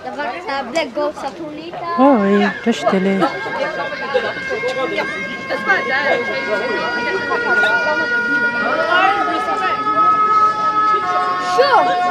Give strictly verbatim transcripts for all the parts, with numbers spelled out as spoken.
Давай, а, Black Gold Saturnita. Ой, точно ли? Sure.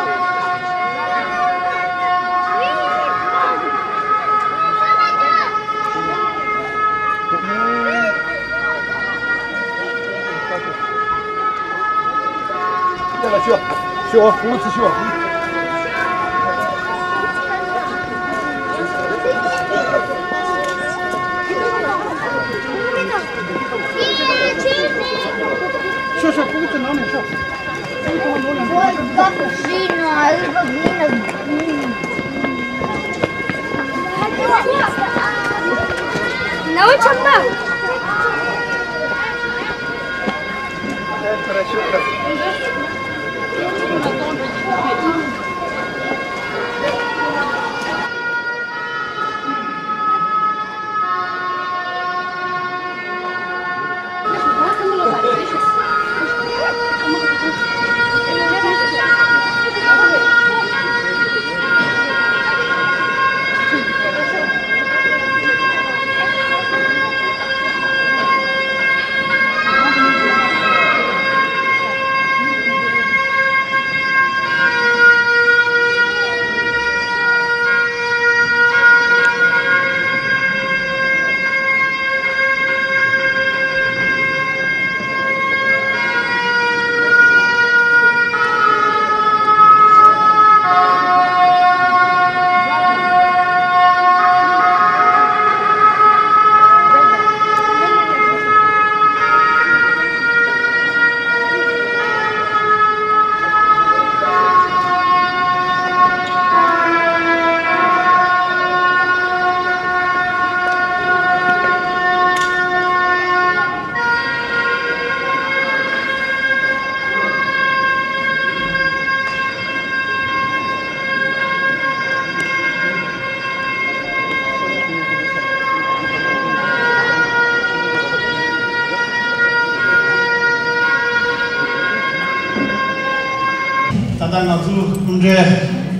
ད་ལྟ་ང་ཚོ་སྐུ་མགྲོན་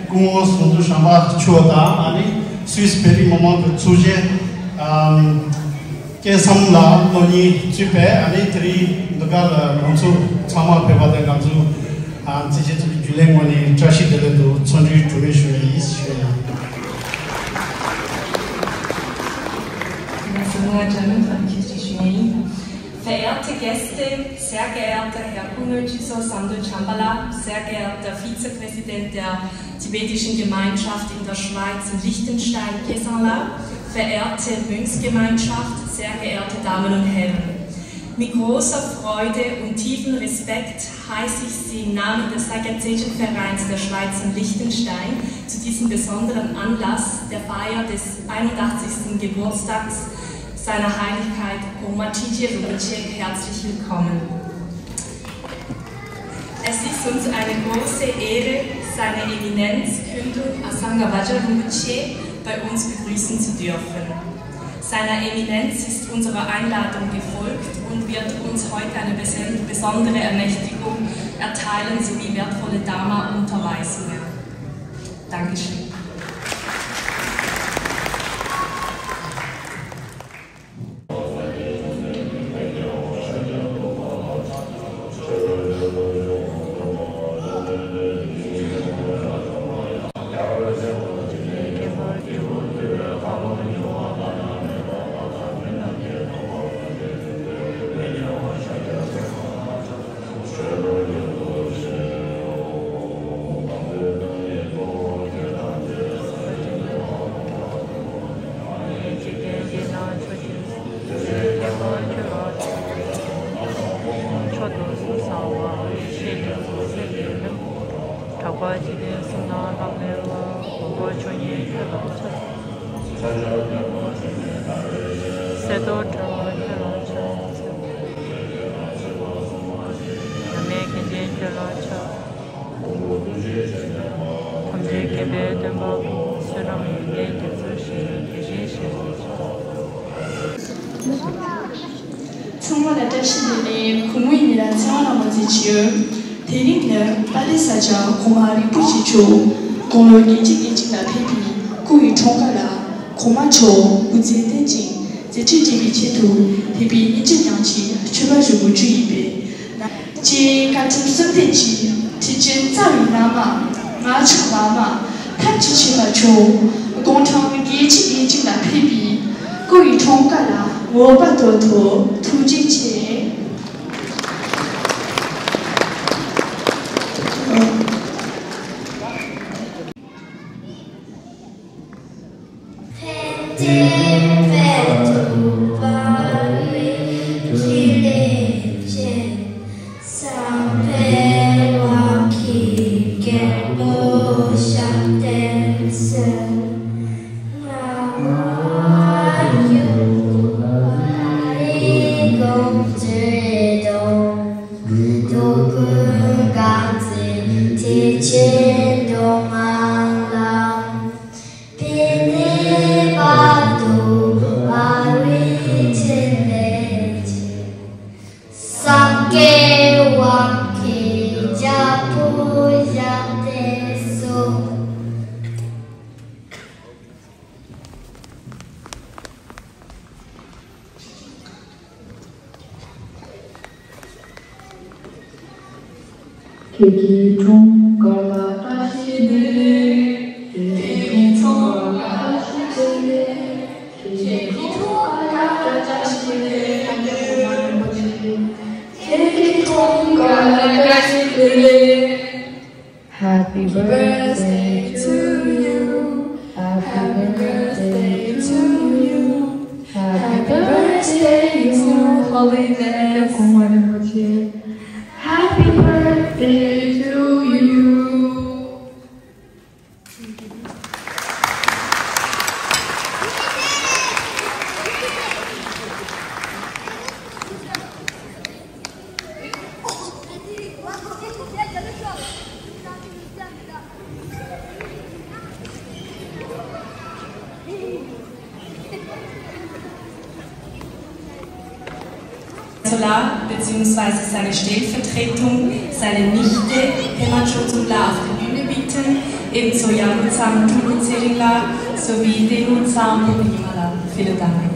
སྐུ་ངོ་ཟུང་དུ་བྱམས་པ་མཆོག་དང་ཨ་ནི་སུད་སི་བོད་རིགས་མི་མང་གི་ཚོགས་ཆེན་ཨམ་སྐལ་བཟང་ལགས་དངོས་གཉེར་གཙོས་པའི་ཨ་ནི་དེ་རིང་འདི་ག་ལ་ང་ཚོ་ཚང་མ་ཕེབས་པ་དེ་ང་ཚོ་ཨ་རྩེད་འགྲན་ཚོགས་པའི་རྒྱུན་ལས་ངོས་ནས་བཀྲ་ཤིས་བདེ་ལེགས་དང་འཚམས་འདྲིའི་སྒྲོན་མེ་ཞུ་ཡ་ཡིན་ཞུ་ཡ་ཡིན། Verehrte Gäste, sehr geehrter Herr Kungo Jiso Samdo Chambala, sehr geehrter Vizepräsident der tibetischen Gemeinschaft in der Schweiz und Liechtenstein, Gesangla, verehrte Mönchsgemeinschaft, sehr geehrte Damen und Herren. Mit großer Freude und tiefem Respekt heiße ich Sie im Namen des Sakerzechen-Vereins der Schweiz und Liechtenstein zu diesem besonderen Anlass der Feier des einundachtzigsten Geburtstags seiner Heiligkeit Oma Tije Rinpoche herzlich willkommen. Es ist uns eine große Ehre, Seine Eminenz Kyontung Asanga Vajra Rinpoche bei uns begrüßen zu dürfen. Seiner Eminenz ist unserer Einladung gefolgt und wird uns heute eine besen-, besondere Ermächtigung erteilen sowie wertvolle Dharma-Unterweisungen. Dankeschön. ཐམས་ཅད་མཁྱེན་པའི་སྟོན་པ་ཀུན་བསོད་ནམས་ཡོན་ཏན་རྒྱ་མཚོ་ཞེས་བྱ་བའི་དེ་བཞིན་གཤེགས་སུ་གསོལ། ཚང་མ་ལ་བཀྲ་ཤིས་བདེ་ལེགས། གུས་མོ་ཡིན་ལ་ཚེ་དབང་ལ་མོ་ཚེ་ཆེ་ཡོད། དེ་རིང་ནི་པ་ཏི་ས་ཆ་གོང་མ་རིན་པོ་ཆེ་མཆོག་དགུང་ལོ་བརྒྱད་ཅུ་གྱ་གཅིག་ལ་ཕེབས་པའི་ ཡི་འཁྲུངས་སྐར་ལ་གོང་མ་མཆོག་སྐུ་ཚེ་བརྟན་ཅིང་མཛད་འཕྲིན་རྒྱས་པའི་ཆེད་དུ་ཕེབས་པའི་སྙིང་རྗེ་མྱངས་ཀྱིས་མཆོད་པ་ཞུ་དགོས་བཅུག་ཡིན་པས། ཀྱེ་བཀའ་དྲིན་གསུམ་ལྡན་གྱི་ཁྲི་ཆེན་རྩ་བའི་བླ་མ་ངག་དབང་བླ་མ་ཐམས་ཅད་མཁྱེན་པ་མཆོག་དགུང་གྲངས་བརྒྱད་ཅུ་གྱ་གཅིག་ལ་ཕེབས་པའི་སྐུ་ཡི་འཁྲུངས་སྐར་ལ་འོད་དཔག་ཏོག་ཏོ་ཐུགས་རྗེ་ཆེ། ཕན་བདེ་འཕེལ་དུ་འབར་བའི་ཁྱེད་ལས་ཅན། བསམ་འཕེལ་དབང་གི་རྒྱལ་པོ་ཞབས་བརྟན་གསོལ། ང་ཡུལ་ལ་རི་སྒོ་འདྲེ་གདོང་། འགྲོ་ཀུན་གང་ཚེ་ཐེག་ཆེན་གདོང་ལྔ་ལམ། ཕན་བདེ་བར་དུ་འབར་བའི་ཕྲིན་ལས་ཀྱིས། སངས་རྒྱས་དབང་གི་རྒྱལ་པོ་ཞབས་བརྟན་གསོལ། ཁྱེད་ཀྱི་འཁྲུངས་སྐར་ལ་བཀྲ་ཤིས་བདེ་ལེགས། ཁྱེད་ཀྱི་འཁྲུངས་སྐར་ལ་བཀྲ་ཤིས་བདེ་ལེགས། ཁྱེད་ཀྱི་འཁྲུངས་སྐར་ལ་བཀྲ་ཤིས་བདེ་ལེགས། ཁྱེད་ཀྱི་འཁྲུངས་སྐར་ལ་བཀྲ་ཤིས་བདེ་ལེགས། Happy birthday to you. Happy birthday to you. Happy birthday to Holiness. Happy birthday to you. Sola, beziehungsweise seine Stellvertretung, seine Nichte, Pema Chotsung La auf die Bühne bitten, ebenso Yanutsang Tulu Zeringla sowie Denutsang Himala. Vielen Dank.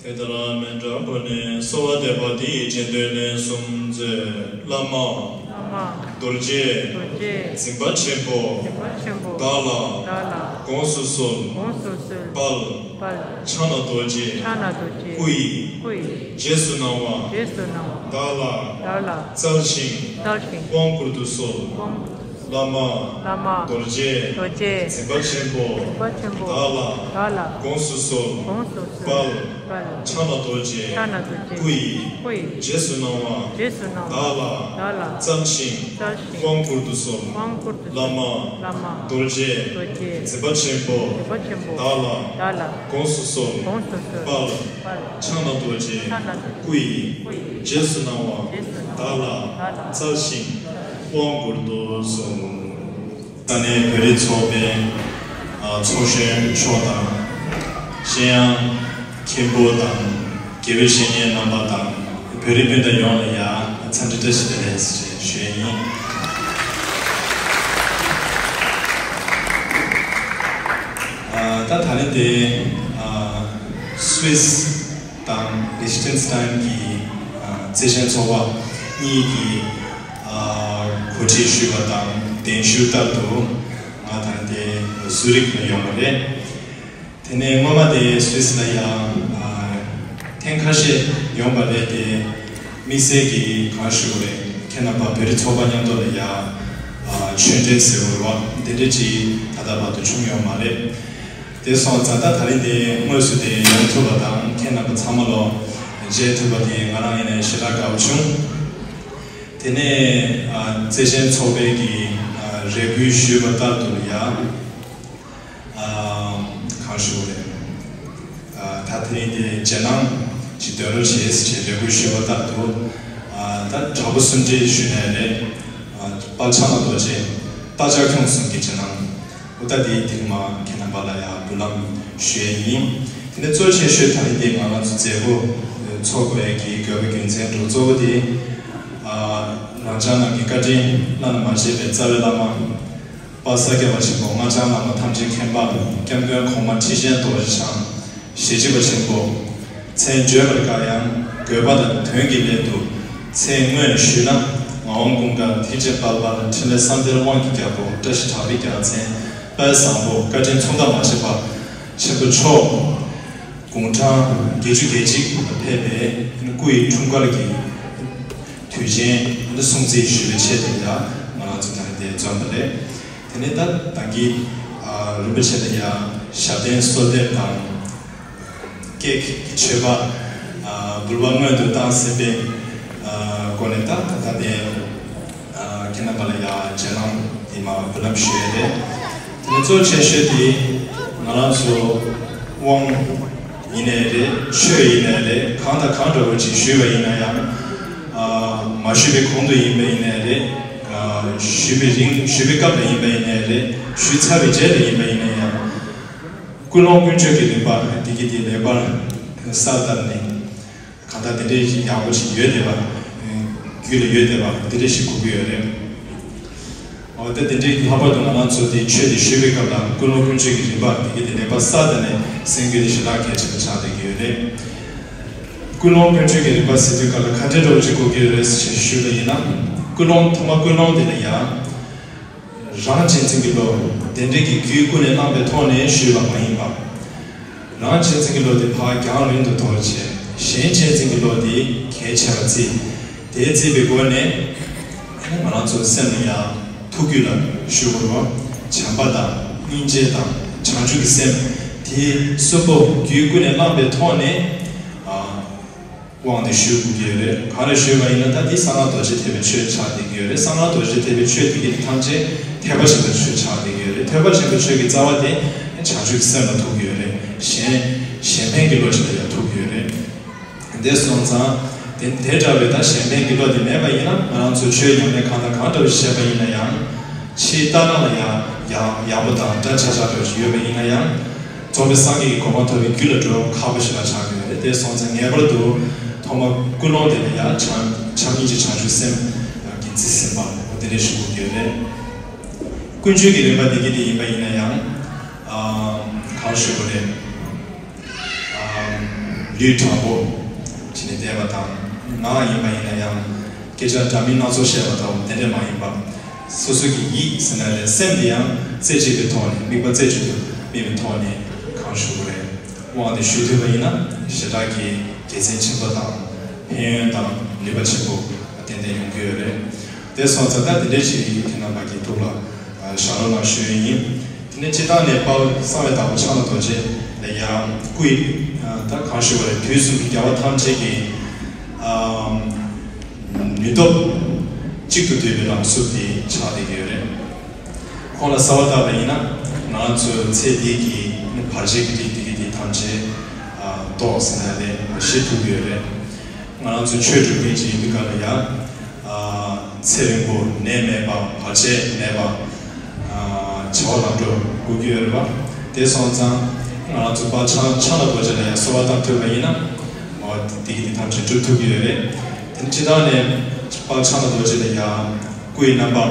དེ་ལྟར་མཎྜལ་ཕུལ་ནས་གསོལ་བ་འདེབས་པ་འདི་ཡི་རྗེས་ཟློས་ལན་གསུམ་མཛོད། བླ་མ། བླ་མ། རྡོ་རྗེ། རྡོ་རྗེ། འཛིན་པ་ཆེན་པོ། འཛིན་པ་ཆེན་པོ། བདག་ལ། བདག་ལ། དགོངས་སུ་གསོལ། དགོངས་སུ་གསོལ། དཔལ། དཔལ། ཕྱག་ན་རྡོ་རྗེ། ཕྱག་ན་རྡོ་རྗེ། སྐུ་ཡི། སྐུ་ཡི། རྗེས་སུ་གནང་བ། རྗེས་སུ་གནང་བ། བདག་ལ། བདག་ལ། སྩལ་ཞིང་། སྩལ་ཞིང་། དབང་བསྐུར་དུ་གསོལ། དབང་བསྐུར་དུ་བླ་མ། བླ་མ། རྡོ་རྗེ། རྡོ་རྗེ། འཛིན་པ་ཆེན་པོ། འཛིན་པ་ཆེན་པོ། བདག་ལ། བདག་ལ། དགོངས་སུ་གསོལ། དགོངས་སུ་གསོལ། དཔལ། དཔལ། ཕྱག་ན་རྡོ་རྗེ། ཕྱག་ན་རྡོ་རྗེ། སྐུ་ཡི། སྐུ་ཡི། རྗེས་སུ་གནང་བ། རྗེས་སུ་གནང་བ། བདག་ལ། བདག་ལ། སྩལ་ཞིང་། སྩལ་ཞིང་། དབང་བསྐུར་དུ་གསོལ། དབང་བསྐུར་དུ་གསོལ། བླ་མ། བླ་མ། རྡོ་རྗེ། རྡོ་རྗེ། འཛིན་པ་ཆེན་པོ། འཛིན་པ་ཆེན་པོ། བདག་ལ། བདག་ལ། དགོངས་སུ་གསོལ། དགོངས་སུ་གསོལ། དཔལ། དཔལ། ཕྱག་ན་རྡོ་རྗེ། ཕྱག་ན་རྡོ་རྗེ། སྐུ་ཡི། སྐུ་ཡི། རྗེས་སུ་གནང་བ། རྗེས་སུ་གནང་བ། བདག་ལ། བདག་ལ། སྩལ་ཞིང་། དབང་བསྐུར་དུ་གསོལ། ས་གནས་བོད་རིགས་ཚོགས་པའི་ཨ་ཚོགས་གཞོན་མཆོག་དང་། གཞན་ཡང་མཁན་པོ་དང་། དགེ་བའི་བཤེས་གཉེན་རྣམ་པ་དང་། བོད་རིགས་སྤུན་ཟླ་ཡོངས་ལ་ཡང་འཚམས་འདྲི་བཀྲ་ཤིས་བདེ་ལེགས་ཞེས་ཞུ་ཡས་ཡིན། ཨ་ད་ད་རེས་དེ་ཨ་སུད་སི་དང་ལི་ཤི་ཏེན་སི་ཏན་གྱི་ཨ་བརྩེ་ཆེན་ཚོགས་པ་གཉིས་ཀྱིས་ཨ་གོ་སྒྲིག་ཞུས་པ་དང་གདན་ཞུ་ལྟར་དུ་ང་ད་རེས་དེ་ཟུ་རིག་ལ་ཡོང་བ་རེད། དེ་ནས་སྔོན་མ་དེ་སུད་སི་ལ་ཡང་ཨ་ཐེངས་ཁ་ཤས་ཡོང་བ་རེད་དེ། དམིགས་བསལ་གྱིས་གང་ཞུ་དགོས་རེད། ཁྱེད་རྣམ་པ་བོད་རིགས་ཚོགས་པ་མཉམ་དུ་ལ་ཡང་ཨ་ཆོས་འབྲེལ་ཟེར་བ་རེད་བ། དེ་འདྲ་ཅིག་ད་ལྟ་བར་དུ་བྱུང་ཡོད་མ་རེད། དེ་སོང་ཙང་ད་ད་རིང་དེ་དངོས་སུ་དེ་ཡོང་ཐུབ་པ་དང་ཁྱེད་རྣམ་པ་ཚང་མ་ལོ་མཇལ་ཐུབ་པ་དེ་ང་རང་ཡིན་ནའི་ཞེ་དྲག་དགའ་པོ་བྱུང་། དེ་ནས་ཨ་བརྩེ་ཆེན་ཚོགས་པའི་གི་ཨ་རེ་སྐུལ་ཞུས་པ་ལྟར་དུ་ཡ་ཨ་གང་ཞུ་རེད། ཨ་ད་དེ་རིང་དེ་རྗེས་གནང་ཅིག་འདོན་རོགས་བྱེད་ཅེས་རེ་སྐུལ་ཞུས་པ་ལྟར་དུ་ཨ་ད་དྲག་པོ་གསུམ་སྒྲིལ་ཞུས་ནའི་རེད། ཨ་དཔལ་ཕྱག་ན་རྡོ་རྗེ་རྟ་ལྕག་ཁྱུང་གསུམ་གྱི་རྗེས་གནང་། ཨོ་ད་དེའི་ཐེངས་མ་ཁྱེད་རྣམ་པ་ལ་ཡང་འབུལ་ལམ་ཞུ་ཡས་ཡིན། དེ་ནས་གཙོ་ཆེ་ཤོས་ད་རིང་འདི་ང་རང་ཚོ་མཛད་སྒོ་ཚོགས་དགོས་ཡས་ཀྱི་དགོས་པ་རྒྱུ་མཚན་འགྲོ་གཙོ་བོ་དེ་ཨ་རང་ཅག་རྣམས་ཀྱི་བཀའ་དྲིན་བླ་ན་མ་མཆིས་པའི་རྩ་བའི་བླ་མ་དཔལ་ས་སྐྱ་པ་ཆེན་པོ་སྔགས་འཆང་བླ་མ་ཐམས་ཅད་མཁྱེན་པ་སྐྱབས་མགོན་གོང་མ་ཁྲི་ཆེན་རྡོ་རྗེ་འཆང་ཞེ་བྱེད་པ་ཆེན་པོ། མཚན་བརྗོད་པར་དཀའ་ཡང་དགོས་པ་དང་དོན་གྱི་སླད་དུ་མཚན་སྔོན་ཞུས་ན། ངག་དབང་ཀུན་དགའ་ཐེག་ཆེན་དཔལ་འབར་འཕྲིན་ལས་བསམ་གཏན་དབང་གི་རྒྱལ་པོ་བཀྲ་ཤིས་གྲགས་པའི་རྒྱལ་མཚན་དཔལ་བཟང་པོ་བཀའ་དྲིན་མཚུངས་ཟླ་མ་མཆིས་པ་ཆེན་པོ་མཆོག་དགུང་གྲངས་བརྒྱད་ཅུ་གྱ་གཅིག་ལ་ཕེབས་པའི་སྐུ་ཡི་འཁྲུངས་སྐར་གྱི་དུས་ཆེན་སྲུང་བརྩི་ཞུ་བའི་ཆེད་དུ་ཡང་ང་རང་ཚོ་ད་རེས་འདིར་འཛོམས་པ་རེད། དེ་ནས་ད་ད་གིན་རིན་པོ་ཆེ་ལ་ཡང་ཞབས་བརྟན་གསོལ་འདེབས་དང་། སྐད་ཀྱི་མཆོད་པ། འབུལ་བ་སྔོན་དུ་བཏང་ཟིན་པའི་སྒོ་ནས་ད་ད་ལྟའི་ཁྱེད་རྣམ་པ་ལ་ཡང་རྗེས་གནང་འདི་མ་འབུལ་ལམ་ཞུ་ཡས་རེད། དེ་ནས་གཙོ་ཆེ་ཤོས་དེ་ང་རང་ཚོ་དབང་ཡིན་ནའི་རེད། ཆོས་ཡིན་ནའི་རེད། གང་དང་གང་འདྲ་བོ་ཅིག་ཞུས་པ་ཡིན་ན་ཡང་། མ་ཞུས་པའི་གོང་དུ་ཡིན་པ་ཡིན་ནའི་རེད། ཞུས་པའི་རིང་ཞུས་པའི་སྐབས་ལ་ཡིན་པ་ཡིན་ནའི་རེད། ཞུས་ཚར་བའི་རྗེས་ལ་ཡིན་པ་ཡིན་ན་ཡང་། ཀུན་སློང་ཀུན་སྤྱོད་ཀྱི་རིམ་པ་འདི་གི་དེ་ལེགས་པར་གསལ་བཏབ་ནས། གང་ལྟར་དེ་འདྲའི་ཞིག་ཡག་པོ་ཞིག་ཡོད་བསྡད་པ། རྒྱུད་ལ་ཡོད་བསྡད་པ་དེ་འདྲའི་ཞིག་དགོས་ཀྱི་ཡོད་རེད། འོ་ད་དེ་འདྲའི་ལྷག་པར་དུ་ང་རང་ཚོ་དེ་ཆོས་དེ་ཞུས་པའི་སྐབས་ལ་ཀུན་སློང་ཀུན་སྤྱོད་ཀྱི་རིམ་པ་དེ་གི་དེ་ལེགས་པར་གསལ་བཏབ་ནས་གསན་རྒྱུ་དེ་ཞེ་དྲག་གལ་ཆེན་པོ་ཆགས་བསྡད་ཀྱི་ཡོད་རེད། ཀུན་སློང་ཀུན་སྤྱོད་ཀྱི་རིམ་པ་ཟེར་དུས་སྐབས་ལ་ག་འདྲའི་འདྲ་བོ་ཞིག་དགོས་ཀྱི་ཡོད་རེད་ཞེས་ཞུས་པ་ཡིན་ན། ཀུན་སློང་ཐོག་མ་ཀུན་སློང་དེ་ལ་ཡང་། རང་གཅེས་འཛིན་གྱི་བློ། དེ་འདྲའི་གི་རྒྱུད་ཀུན་ནས་བླངས་པའི་ཐོག་ནས་ཞུས་པ་མ་ཡིན་པ། རང་གཅེས་འཛིན་གྱི་བློ་དེ་ཕར་རྒྱང་རིང་དུ་དོར་བྱས། གཞན་གཅེས་འཛིན་གྱི་བློ་དེ་གལ་ཆེ་བར་བརྩི། དེ་བརྩིས་པའི་སྒོ་ནས་ང་རང་ཚོའི་སེམས་ལ་ཡང་ཐུགས་རྒྱུད་ལ་ཞུ་དགོས་པ། བྱམས་པ་དང་སྙིང་རྗེ་དང་བྱང་ཆུབ་ཀྱི་སེམས་དེ་གསུམ་པོ་རྒྱུད་ཀུན་ནས་བླངས་པའི་ཐོག་ནས། དབང་དེ་ཞུ་དགོས་ཀྱི་ཡོད་རེད། གང་རེད་ཞུས་པ་ཡིན་ན་ད་འདི་གསང་སྔགས་རྡོ་རྗེ་ཐེག་པའི་ཆོས་ཆགས་བསྡད་ཀྱི་ཡོད་རེད། གསང་སྔགས་རྡོ་རྗེ་ཐེག་པའི་ཆོས་དེ་གི་ཐམས་ཅད་ཐེག་པ་ཆེན་པོའི་ཆོས་ཆགས་བསྡད་ཀྱི་ཡོད་རེད། ཐེག་པ་ཆེན་པོའི་ཆོས་ཀྱི་རྩ་བ་དེ་བྱང་ཆུབ་ཀྱི་སེམས་ལ་ཐུག་གི་ཡོད་རེད། གཞན་གཞན་ཕན་གྱི་བློ་ཅིག་ལ་ཡང་ཐུག་གི་ཡོད་རེད། འདི་སོང་ཙང་དེ་དེ་འདྲ་བའི་ད་གཞན་ཕན་གྱི་བློ་དེ་མེད་པ་ཡིན་ན་ང་རང་ཚོ་ཆོས་ཉམས་ལེན་གང་དང་གང་འདྲ་བ་ཞིག་བྱས་པ་ཡིན་ན་ཡང་། ཕྱིའི་ལྟ་སྟངས་ལ་ཡང་ཡག་ཡག་པོ་དང་འདྲ་ཆགས་ཆགས་འདྲ་བ་ཞིག་ཡོད་པ་ཡིན་ན་ཡང་། རྫོགས་པའི་སངས་རྒྱས་ཀྱི་གོ་འཕང་ཐོབ་པའི་རྒྱུ་ལ་འགྲོ་ཁག་པོ་ཞིག་ལ་ཆགས་ཀྱི་ཡོད་རེད། དེ་སོང་ཙང་ངེས་པར་དུ་ཐོག་མ་ཀུན་སློང་དེ་ལ་ཡང་བྱམས་བྱམས་སྙིང་རྗེ་བྱང་ཆུབ་སེམས་ཀྱིས་རྩིས་ཟིན་པ་འོ་དེ་འདྲ་ཞུ་དགོས་ཀྱི་ཡོད་རེད། ཀུན་སྤྱོད་ཀྱི་རིམ་པ་འདི་གི་དེ་ཡིན་པ་ཡིན་ན་ཡང་། ཨ་གང་ཞུ་དགོས་རེད། ཨ་ལུས་དྲང་པོ་བྱས་ནས་བསྡད་པ་དང་། ངག་ཡིན་པ་ཡིན་ན་ཡང་སྐད་ཆ་འདྲ་མིན་སྣ་ཚོགས་བཤད་པ་དང་དེ་འདྲ་མ་ཡིན་པ། སོ་སོ་གི་ཡིད་ཟེར་ན་རེད། སེམས་དེ་ཡང་རྩེ་གཅིག་པའི་ཐོག་ནས་དམིགས་པ་རྩེ་གཅིག་ཏུ་དམིགས་པའི་ཐོག་ནས་གང་ཞུ་དགོས་རེད། དབང་དེ་ཞུ་ཐུབ་པ་ཡིན་ན་ཞེ་དྲག་གི་དགེ་མཚན་ཆེན་པོ་དང་ཕན་ཡོན་དང་ནུས་པ་ཆེན་པོ་ཏན་ཏན་ཡོང་གི་ཡོད་རེད། དེ་སོང་ཙང་ད་དེ་འདྲའི་ཞིག་ཁྱེད་རྣམ་པ་གི་ཐུགས་ལ་བཞག་རོགས་གནང་ཞུ་ཡས་ཡིན། དེ་ནས་སྤྱིར་བཏང་ནས་དཔལ་གསང་བའི་བདག་པོ་ཕྱག་ན་རྡོ་རྗེ་ལ་ཡང་སྐུ་ཡི་ད་གང་ཞུ་བ་རེད། དུས་གསུམ་གྱི་རྒྱལ་བ་ཐམས་ཅད་ཀྱི་ཨ་ནུས་སྟོབས་གཅིག་ཏུ་བསྡུས་པའི་རང་གཟུགས་དེ་ཆགས་བསྡད་ཀྱི་ཡོད་རེད། ཁོང་ལ་གསོལ་བ་བཏབ་པ་ཡིན་ན་ང་རང་ཚོའི་ཚེ་འདི་གི་བར་ཆད་ཀྱི་རིགས་དེ་གི་དེ་ཐམས་ཅད་ཨ་ཟློག་ཟེར་ན་རེད། ཞི་ཐུབ་ཀྱི་ཡོད་རེད། ང་རང་ཚོ་ཆོས་སྒྲུབ་མཁན་ཅིག་ཡིན་དུས་སྐབས་ལ་ཡང་། ཚེ་རིང་པོ་ནད་མེད་པ་བར་ཆད་མེད་པ། བྱ་བ་ལམ་འགྲོ་དགོས་ཀྱི་ཡོད་རེད་པ། དེ་སོང་ཙང་ང་རང་ཚོ་དཔལ་ཕྱག་ཕྱག་ན་རྡོ་རྗེ་ལ་ཡང་གསོལ་བ་བཏབ་ཐུབ་པ་ཡིན་ན། འོ་དེ་གི་དེ་ཐམས་ཅད་སྒྲུབ་ཐུབ་ཀྱི་ཡོད་རེད། དེ་ནི་སྤྱིར་བཏང་ནས་དཔལ་ཕྱག་ན་རྡོ་རྗེ་ལ་ཡང་སྐུ་ཡི་རྣམ་པ།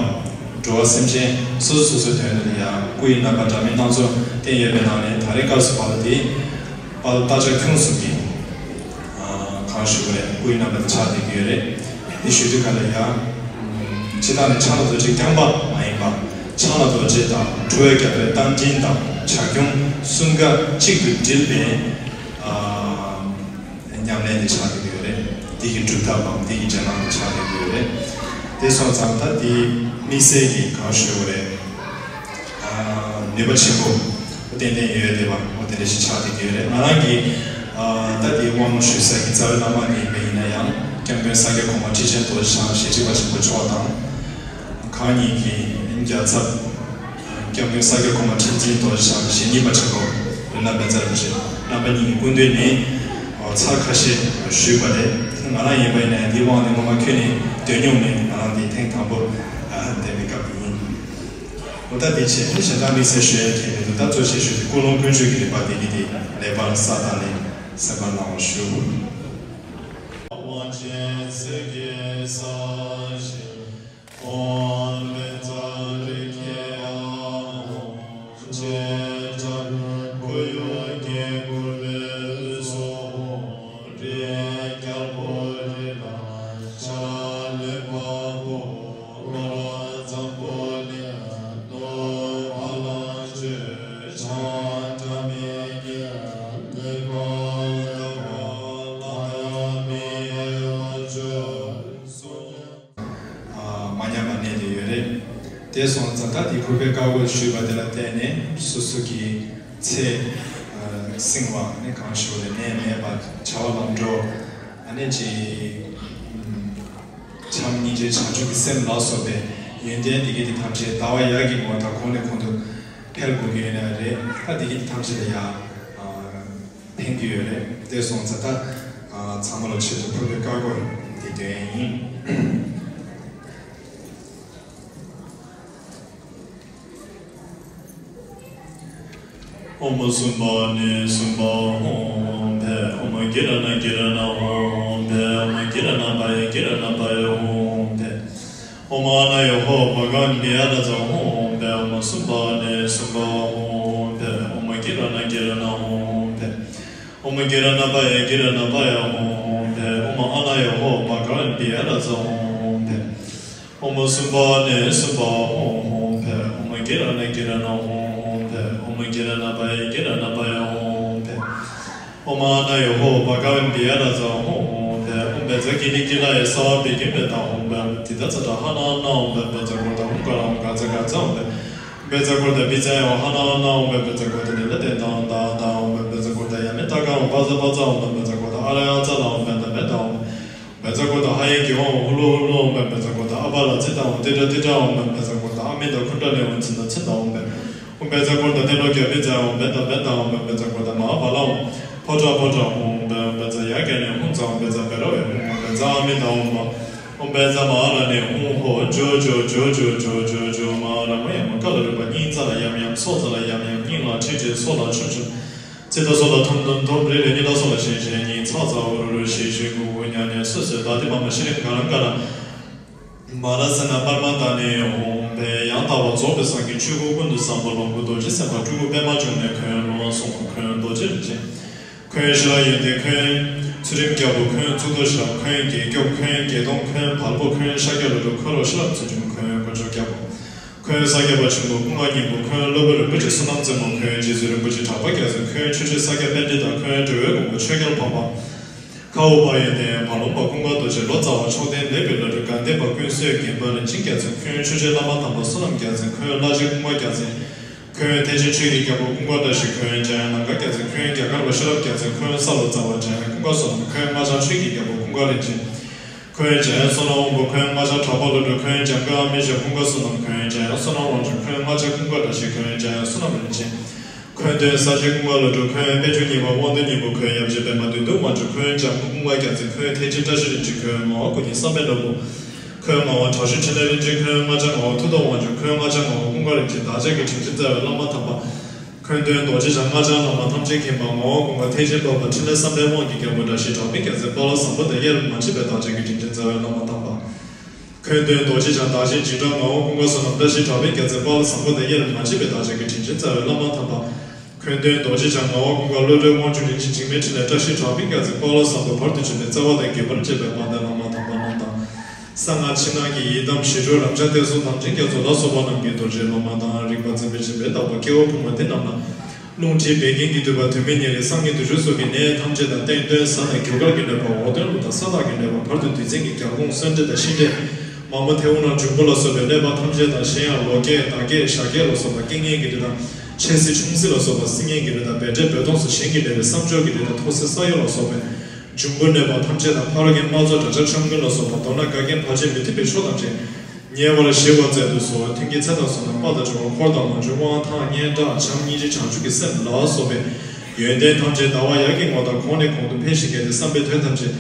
འགྲོ་བ་སེམས་ཅན་སོ་སོ་སོ་སོའི་དོན་དུ་ལ་ཡང་སྐུ་ཡི་རྣམ་པ་འདྲ་མིན་སྣ་ཚོགས་བསྟན་ཡོད་པའི་ནང་ནས་ད་རེས་སྐབས་སུ་བབས་པ་དེ། དཔལ་རྟ་ལྕག་ཁྱུང་གསུམ་གྱི་གང་ཞུ་དགོས་རེད། སྐུ་ཡི་རྣམ་པ་དེ་ཆགས་བསྡད་ཀྱི་ཡོད་རེད། འདི་ཞུ་དུས་ག་ལ་ཡང་། སྤྱིར་བཏང་ནས་ཕྱག་ན་རྡོ་རྗེ་རྐྱང་པ་མ་ཡིན་པ། ཕྱག་ན་རྡོ་རྗེ་དང་ཁྲོ་བོའི་རྒྱལ་པོའི་རྟ་མགྲིན་དང་བྱ་ཁྱུང་གསུམ་ཀ་གཅིག་ཏུ་དྲིལ་བའི་ཉམས་ལེན་དེ་ཆགས་བསྡད་ཀྱི་ཡོད་རེད། འདི་གི་སྒྲུབ་ཐབས་དང་འདི་གི་རྗེས་གནང་དེ་ཆགས་བསྡད་ཀྱི་ཡོད་རེད། དེ་སོང་ཙང་ད་འདི་དམིགས་བསལ་གྱི་གང་ཞུ་དགོས་རེད། ནུས་པ་ཆེན་པོ། ཏན་ཏན་ཡོད་བསྡད་པ་འོ་དེ་འདྲ་ཞིག་ཆགས་བསྡད་ཀྱི་ཡོད་རེད། ང་རང་གིས་ཨ་ད་དེའི་དབང་ལུང་ཞུ་ས་གི་རྩ་བའི་བླ་མ་དེ་ཡིན་པ་ཡིན་ན་ཡང་སྐྱབས་མགོན་ས་སྐྱ་གོང་མ་ཁྲི་ཆེན་རྡོ་རྗེ་འཆང་ཞེ་ཁྲི་པ་ཆེན་པོ་མཆོག་དང་། གང་ཉིད་ཀྱི་རྒྱལ་ཚབ་སྐྱབས་མགོན་ས་སྐྱ་གོང་མ་ཁྲི་འཛིན་རྡོ་རྗེ་འཆང་ཞེ་གཉིས་པ་ཆེན་པོ་རི་ལ་བཛྲ་རིན་པོ་ཆེ་རྣམ་པ་གཉིས་ཀྱི་སྐུ་མདུན་ནས་ཚར་ཁ་ཤས་ཞུས་པ་རེད། ང་རང་ཡིན་པ་ཡིན་ན་ཡང་འདིའི་དབང་དེ་སྔོན་མ་ཁྱོན་ནས་འདོན་མྱོང་མེད། ང་རང་འདི་ཐེངས་དང་པོ་འདེམས་པའི་སྐབས་ཡིན། འོ་ད་འདི་བྱས་ནས་གཞན་དག་དམིགས་བསལ་ཞུ་ཡ་གང་ཡང་མི་འདུག་ད་གཙོ་ཆེ་ཤོས་དེ་ཀུན་སློང་ཀུན་སྤྱོད་ཀྱི་རིམ་པ་དེ་གི་དེ་ལེགས་པར་བསགས་དང་ལེན་སེམས་པར་གནང་བར་ཞུ། དབང་ཆེན་ཚིག་གི་ས་ཞིང་ཁོང་མེ་ཙ་རི་ཁེ་ཨ་ཧོ་ཆེ་ཏྲ་ཁོ་ཡོ་ཀེ་ཀུ་རེ་སོ་ཧོ་རེ་ཀྱ་ཧོ་རེ་ལ་ཤ་ལེ་པ་ཧོ། མ་ཉམས་པ་གནས་བསྡད་ཡོད་རེད། དེ་སོང་ཙང་ད་དེ་ཕུར་པའི་བཀའ་བསྒོ་ཞུས་པ་དེ་ལ་བརྟེན་ནས་སོ་སོ་གི་ཚེ་བསྲིང་བ་ནི་གང་ཞུ་བ་ལས་ནད་མེད་པ་བྱ་བ་ལམ་འགྲོ་ཨ་ནི་ཅི། བྱམས་སྙིང་རྗེ་བྱང་ཆུབ་ཀྱི་སེམས་ལ་སོགས་པའི་ཡོན་ཏན་དེ་གའི་དེ་ཐམས་ཅད་ཟླ་བ་ཡར་གྱི་ངོ་ལྟར་གོང་ནས་གོང་དུ་འཕེལ་དགོས་ཀྱི་ཡོད་ན་རེད། ད་དེ་གའི་དེ་ཐམས་ཅད་ལ་ཡང་ཕན་གྱི་ཡོད་རེད། དེ་སོང་ཙང་ད་ཚང་མ་ལ་ཆེད་དུ་ཕུར་པའི་བཀའ་བསྒོ་འདི་འདོན་ཡིན། ཨོཾ་སུམྦྷ་ནི་སུམྦྷ་ཧཱུྃ་ཕཊ། ཨོཾ་གི་ར་ཎ་གི་ར་ཎ་ཧཱུྃ་ཕཊ། ཨོཾ་གི་ར་ཎ་པ་ཡེ་གི་ར་ཎ་པ་ཡེ་ཧཱུྃ་ཕཊ། ཨོཾ་ཨ་ན་ཡོ་ཧོ་བྷ་ག་ཝན་བི་ཡ་ལ་ཛ་ཧཱུྃ་ཕཊ། ཨོཾ་སུམྦྷ་ནི་སུམྦྷ་ཧཱུྃ་ཕཊ། ཨོཾ་གི་ར་ཎ་གི་ར་ཎ་ཧཱུྃ་ཕཊ། ཨོཾ་གི་ར་ཎ་པ་ཡེ་གི་ར་ཎ་པ་ཡེ་ཧཱུྃ་ཕཊ། ཨོཾ་ཨ་ན་ཡོ་ཧོ་བྷ་ག་ཝན་བི་ཡ་ལ་ཛ་ཧཱུྃ་ཕཊ། ཨོཾ་སུམྦྷ་ནི་སུམྦྷ་ཧཱུྃ་ཕཊ། ཨོཾ་གི་ར་ཎ་གི་ར་ཎ་ཧཱུྃ་ཕཊ། ཨོཾ་གི་ར་ཎ་པ་ཡེ་གི་ར་ཎ་པ་ཡེ་ཧཱུྃ་ཕཊ། ཨོཾ་ཨ་ན་ཡོ་ཧོ་བྷ་ག་ཝན་བི་ཡ་ལ་ཛ་ཧཱུྃ་ཕཊ། ཨོཾ་བཛྲ་ཀི་ལི་ཀི་ལ་ཡེ་སརྦ་བི་གྷིན་པེ་ཏ་ཧཱུྃ་ཕཊ། ཏི་ཏ་ཙ་ཏྲ་ཧ་ན་ཨ་ན་ཨོཾ་ཕཊ། བཛྲ་གྷོ་ཏ་ཧཱུྃ་ཀ་ར་ཨོཾ་ག་ཛ་གྷ་ཛ་ཨོཾ་ཕཊ། བཛྲ་གྷོ་ཏ་བི་ཛ་ཡ་ཧ་ན་ཨ་ན་ཨོཾ་ཕཊ། བཛྲ་གྷོ་ཏ་ནི་ལ་ཏེ་ཏ་ཨོཾ་ཏ་ཏ་ཨོཾ་ཕཊ། བཛྲ་གྷོ་ཏ་ཡ་མེ་ཏ་ག་ཨོཾ་པ་ཛ་པ་ཙ་ཨོཾ་ཕཊ། བཛྲ་གྷོ་ཏ་ཨ་ར་ཡ་ཙ་ལ་ཨོཾ་ཕཊ་མེ་ཏ་ཨོཾ། བཛྲ་གྷོ་ཏ་ཧ་ཡེ་གི་ཧོ་ཧུ་ལུ་ཧུ་ལུ་ཨོཾ་ཕཊ། བཛྲ་གྷོ་ཏ་ཨ་པ་ལ་ཙི་ཏ་ཨོཾ་ཏི་ཏྲ་ཏི་ཏྲ་ཨོཾ་ཕཊ། བཛྲ་གྷོ་ཏ་ཨ་མི་ཏ་ཁུ་ཏྲ་ལེ་ཨོཾ་ཚི་ཏ་ཚི་ཏ་ཨོཾ་ཕཊ། ཨོཾ་བཛྲ་གྷོ་ཏ་ཏེ་ལོ་ཀྱ་བི་ཛ་ཨོཾ་བེ་ཏ་བེ་ཏ་ཨོཾ་ཕཊ། བཛྲ་གྷོ་ཏ་མ་ཧཱ་བ་ལ་ཨོཾ་ཕོ་ཏྲ་ཕོ་ཏྲ་ཨོཾ་ཕཊ། བཛྲ་ཡ་ག་ནི་ཧཱུྃ་ཛ་ཨོཾ་བཛྲ་བེ་ར་ཝེ་ཧཱུྃ་ཨོཾ་བཛྲ་ཨ་མི་ཏ་ཨོཾ་ཨོཾ་བཛྲ་མ་ཧཱ་ར་ཎི་ཧཱུྃ་ཧོ་ཇོ་ཇོ་ཇོ་ཇོ་ཇོ་ཇོ་ཇོ། མ་ཧཱ་ར་མ་ཡ་མ་ཀ་ལ་རུ་པ་སྙིང་རྩ་ལ་ཡམ་ཡམ་སྲོག་རྩ་ལ་ཡམ་ཡམ་སྙིང་ལ་ཁྲིད་ཁྲིད་སྲོག་ལ་ཆུམ་ཆུམ། ཙི་ཏ་སོ་ལ་ཐོམ་ཐོམ་ཐོམ། རི་ལི་ཉི་ལ་སོ་ལ་ཞིང་ཞིང་ཉིན། ཚ་ཚ་འུ་རུ་རུ། ཞི་ཞི་གུ་གུ། ཉ་ཉ་སུ་སུ། ད་ཏི་མ་མ་ཤི་རིམ་ག་རམ་ཀ་ར། མ་ར་ས་ན་པར་མ་ད་ནི་ཧཱུྃ་ཕཊ། ཡང་དག་པར་རྫོགས་པའི་སངས་རྒྱས་ཆོས་སྐུ་ཀུན་ཏུ་བཟང་པོ་ལོངས་སྐུ་རྡོ་རྗེ་སེམས་དཔའ་སྤྲུལ་སྐུ་པདྨ་འབྱུང་གནས་འཁོན་ལོངས་སུ་སོང་བ་འཁོན་རྡོ་རྗེ་རིན་ཆེན་འཁོན་ཤེས་རབ་ཡོན་ཏན་འཁོན་ཚུལ་ཁྲིམས་རྒྱལ་པོ་འཁོན་གཙུག་ཏོར་ཤེས་རབ་འཁོན་རྒྱལ་སྐྱོབ་འཁོན་བརྒྱད་སྟོང་འཁོན་བལ་པོ་འཁོན་ཤཱཀྱ་ལོ་ཏོག་འཁོན་རོག་ཤེས་རབ་ཚུལ་ཁྲིམས་འཁོན་དཀོན་མཆོག་རྒྱལ་པོ། འཁོན་ས་སྐྱ་པ་ཆེན་པོ་ཀུན་དགའ་སྙིང་པོ། འཁོན་སློབ་དཔོན་རིན་པོ་ཆེ་བསོད་ནམས་རྩེ་མོ། འཁོན་རྗེ་བཙུན་རིན་པོ་ཆེ་གྲགས་པ་རྒྱ་མཚོ། འཁོན་ཆོས་རྗེ་ས་སྐྱ་པཎྜི་ཏ། འཁོན་འགྲོ་བའི་མགོན་པོ་ཆོས་རྒྱལ་འཕགས་པ། ཁ་དབུ་མ་ཡོན་ཏན་བ་ལུང་པ་ཀུན་དགའ་རྡོ་རྗེ། ལོ་ཙཱ་བ་མཆོག་ལྡན་ལེགས་པའི་བླ་སྤྲུལ་དགའ་ལྡན་པ་ཀུན་གསོའི་རྒན་པ་རིན་ཆེན་རྒྱལ་མཚན། འཁོན་ཆོས་རྗེ་བླ་མ་དམ་པ་བསོད་ནམས་རྒྱལ་མཚན། འཁོན་བླ་ཆེན་ཀུན་དགའ་རྒྱལ་མཚན། འཁོན་ཐེག་ཆེན་ཆོས་ཀྱི་རྒྱལ་པོ་ཀུན་དགའ་བཀྲ་ཤིས། འཁོན་འཇམ་དབྱངས་ནམ་མཁའ་རྒྱལ་མཚན། འཁོན་རྒྱ་གར་བ་ཤེས་རབ་རྒྱལ་མཚན། འཁོན་ས་ལོ་ཙཱ་བ་འཇམ་དབྱངས་ཀུན་དགའ་བསོད་ནམས། འཁོན་རྨ་བྱང་ཆོས་ཀྱི་རྒྱལ་པོ་ཀུན་དགའ་རིན་ཆེན། འཁོན་འཇམ་དབྱངས་བསོད་ནམས་དབང་པོ། འཁོན་རྨ་བྱང་གྲགས་པ་བློ་གྲོས། འཁོན་འཇམ་དགའ་ཨ་མི་ཤ་ཀུན་དགའ་བསོད་ནམས། འཁོན་འཇམ་དབྱངས་བསོད་ནམས་དབང་ཕྱུག། འཁོན་རྨ་བྱང་ཀུན་དགའ་བཀྲ་ཤིས། འཁོན་འཇམ་དབྱངས་བསོད་ནམས་རིན་ཆེན། འཁོན་སྟོན་ས་སྐྱ་ཀུན་དགའ་བློ་གྲོས། འཁོན་དཔལ་འབྱོར་གཉིས་པ་དབང་འདུས་སྙིང་པོ། འཁོན་ཡབ་རྗེ་པདྨ་བདུད་འདུལ་དབང་ཕྱུག། འཁོན་འཇམ་མགོན་ཀུན་དགའ་རྒྱལ་མཚན། འཁོན་ཐེག་ཆེན་བཀྲ་ཤིས་རིན་ཆེན། འཁོན་ངག་དབང་སྐུ་ཉིད་བསམ་འཕེལ་ནོར་བུ། འཁོན་ངག་དབང་དྲག་ཤུལ་འཕྲིན་ལས་རིན་ཆེན། འཁོན་རྨ་བྱང་ངག་དབང་མཐུ་སྟོབས་དབང་ཕྱུག། འཁོན་རྨ་བྱང་ངག་དབང་ཀུན་དགའ་རིན་ཆེན། བདག་ཅག་གི་དྲིན་ཅན་རྩ་བའི་བླ་མ་དམ་པ། འཁོན་སྟོན་རྡོ་རྗེ་འཆང་རྨ་བྱང་བླ་མ་ཐམས་ཅད་མཁྱེན་པ། ངག་དབང་ཀུན་དགའ་ཐེག་ཆེན་འཕགས་པ། འཕྲིན་ལས་བསམ་འཕེལ་དབང་གི་རྒྱལ་པོ། བཀྲ་ཤིས་གྲགས་པའི་རྒྱལ་མཚན། དཔལ་བཟང་པོ་དང་དབྱེར་མ་མཆིས་པའི་བདག་ཅག་གི་དྲིན་ཅན་རྩ་བའི་བླ་མ་དམ་པ། འཁོན་སྟོན་རྡོ་རྗེ་འཆང་བདག་གཞན་འཇིགས་སྐྲག་ངག་དབང་ཀུན་དགའ་བསོད་ནམས། བཀྲ་ཤིས་གྲགས་པའི་རྒྱལ་མཚན། དཔལ་བཟང་པོ་དང་དབྱེར་མ་མཆིས་པའི་བདག་ཅག་གི་དྲིན་ཅན་རྩ་བའི་བླ་མ་དམ་པ། འཁོན་སྟོན་རྡོ་རྗེ་འཆང་ངག་དབང་ཀུན་དགའ་བློ་གྲོས་དབང་ཕྱུག་རིན་ཆེན་འཇིགས་མེད་འཕྲིན་ལས། བཀྲ་ཤིས་གྲགས་པའི་རྒྱལ་མཚན། དཔལ་བཟང་པོ་བར་དུ་གཅུན་པའི་རྩ་བ་དང་། རྒྱས་པར་བྱེད་པའི་དཔལ་ལྡན་བླ་མ་དམ་པ་རྣམས་དང་། གསང་སྔགས་ཕྱི་ནང་གི་ཡི་དམ་ཞི་ཁྲོ་རབ་འབྱམས་ཏེ་སོགས་དང་། འབྲིང་རྒྱ་མཚོ་ལ་སོགས་པ་རྣམས་ཀྱི་རྡོ་རྗེ་སློབ་མ་དང་། རིག་པ་འཛིན་པའི་སྦྱིན་པའི་བདག་པོ་སྐྱེ་བོ་ཕོ་མོ་འདི་རྣམས་ལ། རླུང་མཁྲིས་བད་ཀན་གྱི་དུད་པ་དུ་མའི་ཉེ་རིང་སང་གཉིད་དུ་ཆུ་སོགས་ཀྱི་ནད་ཐམས་ཅད་དང་། སྟེང་གདོན་གཟའ་ནད་རྒྱུ་སྐར་གྱི་ནད་པ། འོག་གདོན་ལུག་དང་ས་བདག་གི་ནད་པ། བར་དུ་དུས་མཚན་གྱི་རྒྱལ་འགོང་གསོན་འདྲེ་དང་ཤི་འདྲེ། མ་མོ་ཐེའུ་ནང་འབྱུང་པོ་ལ་སོགས་པའི་ནད་པ་ཐམས་ཅད་དང་། གཞན་ཡང་ལོ་རྒས་ཟླ་རྒས་ཞག་རྒས་ལ་སོགས་པ་རྐྱེན་ངན་གྱི་དུས་དང་། ཆེ་སྲིད་ཆུང་སྲིད་ལ་སོགས་པ་སྲིད་ངན་གྱི་རིགས་དང་བེ་ཏྲེ་བེ་དོང་སོགས་གཞན་གྱི་ལས་པའི་བསམ་སྦྱོར་གྱི་རིགས་དང་ཐོག་སྲིད་ས་གཡོ་ལ་སོགས་པའི་འབྱུང་པོ་གནོད་པ་ཐམས་ཅད་དང་ཕ་རོལ་གྱི་དམག་ཚོགས་དགྲ་ཇག་ཁྲག་རྒོད་ལ་སོགས་པ་མདོར་ན་འགལ་རྐྱེན་བར་ཆད་མི་མཐུན་པའི་ཕྱོགས་ཐམས་ཅད་ཉེ་བར་ཞི་བར་མཛད་དུ་གསོལ། མཐུན་རྐྱེན་ཚེ་དང་བསོད་ནམས་དཔལ་དང་འབྱོར་བ་འཁོར་དང་ལོངས་སྤྱོད་དབང་ཐང་སྙན་གྲགས་བྱམས་སྙིང་རྗེ་བྱང་ཆུབ་ཀྱི་སེམས་ལ་སོགས་པའི་ཡོན་ཏན་ཐམས་ཅད་ཟླ་བ་ཡར་གྱི་ངོ་ལྟར་གོང་ནས་གོང་དུ་འཕེལ་ཞིང་རྒྱས་ཏེ་བསམ་པའི་དོན་ཐམས་ཅད་